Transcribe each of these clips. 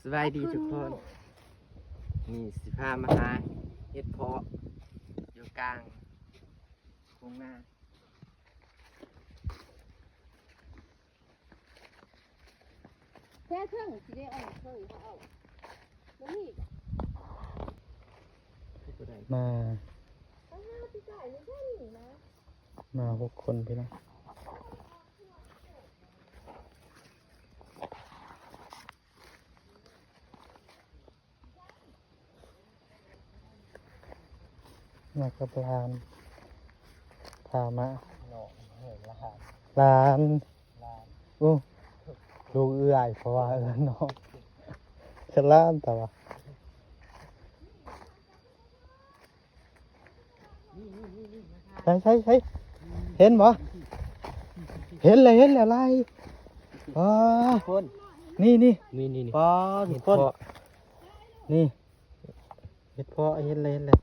ສະບາຍດີທຸກຄົນ ນີ້ຊິພາມາຫາເຫັດເຜາະຢູ່ກາງທົ່ງນາ ແທ້ເທິງຊິໄດ້ເອົາເທິງເຮົາເອົາ ບໍ່ມີ ມາ ມາຫົກຄົນພີ່ນ້ອງ. ມາກັບຫຼານ ພາມາ ນ້ອງ ເອີ ຫຼານ ຫຼານ ຫຼານ ໂອ້ ລູກເອື້ອຍ ເພາະວ່າເອີ້ນນ້ອງ ສະຫຼານ ແຕ່ວ່າ ໃສ ໃສ ໃສ ເຫັນບໍ່? ເຫັນແລ້ວ ເຫັນແລ້ວ ຫຼາຍ ອໍ ຄົນ ນີ້ ນີ້ ນີ້ ນີ້ ນີ້ ປ້າ ທຸກຄົນ ເຫັດເຜາະ ນີ້ ເຫັດເຜາະ ເຫັນແລ້ວ ເຫັນແລ້ວ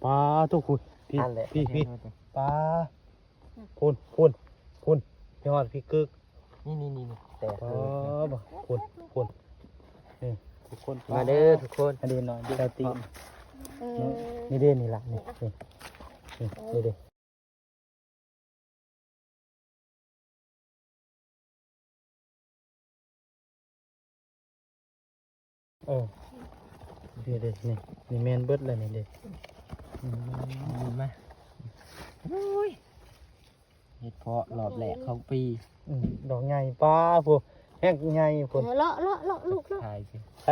ປ້າ ທຸກຄົນ ພີ່ ຫັ້ນແຫຼະ ພີ່ ພີ່ ປ້າ ພຸ້ນ ພຸ້ນ ພຸ້ນ ຮອດພີ່ກຶກ ນີ້ ນີ້ ນີ້ ແຕກເລີຍ ອໍ ພຸ້ນ ພຸ້ນ ນີ້ ທຸກຄົນ ມາເດີທຸກຄົນ ອັນນີ້ໜ້ອຍ ເດີຕີນ ເອີ ນີ້ເດ້ ນີ້ລະ ນີ້ ນີ້ ນີ້ ນີ້ເດ້ ເອີ ນີ້ເດ້ ນີ້ ນີ້ແມ່ນເບິດແລ້ວນີ້ເດ້ ອືມ ມາ ໂອ້ຍ ເຫັດເຜາະລອບແລກຂອງປີ ອືມ ດອກໃຫຍ່ ປ້າ ພຸ້ນ ແຮກໃຫຍ່ພຸ້ນ ເອີ ເລາະ ເລາະ ເລາະ ລູກ ເລາະ ຖ່າຍຊິ ໄປ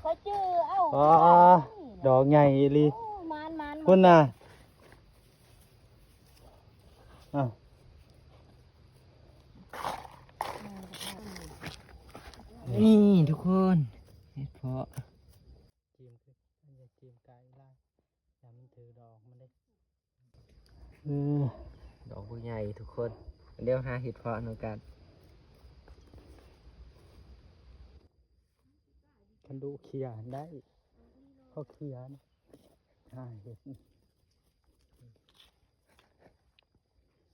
ຂ້ອຍຈື່ເອົາ ອໍ ດອກໃຫຍ່ອີ່ຫຼີ ໂອ້ ໝານ ໝານ ພຸ້ນນະ ອ້າວ ນີ້ທຸກຄົນ ເຫັດເຜາະ ຈີມ ຈີມກາຍລາຍ ຢ່າມັນຖືດອກມັນເດ້ ເອີ ດອກບໍ່ໃຫຍ່ທຸກຄົນ ດຽວຫາເຫັດເຜາະນຳກັນ ຄັນດຸເຂ່ຍໄດ້ ເຂົາເຂ່ຍນະ ຫາເຫັດ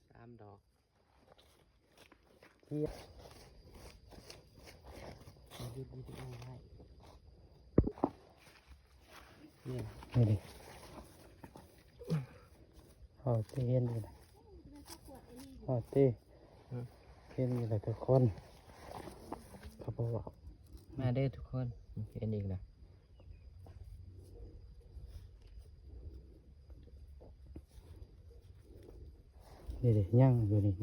ສາມດອກ ເຂົຍ ຢຸດວິດີໂອໄວ້ ນີ້ ນີ້ເດ້ ເຮົາຈະເຫັນຢູ່ນະ ເຮົາຕິ ອືມ ເຫັນຢູ່ລະທຸກຄົນ ເຂົາບໍ່ເວົ້າ ມາເດີທຸກຄົນ ເຫັນອີກນະ ນີ້ເດ້ ຍັງຢູ່ນີ້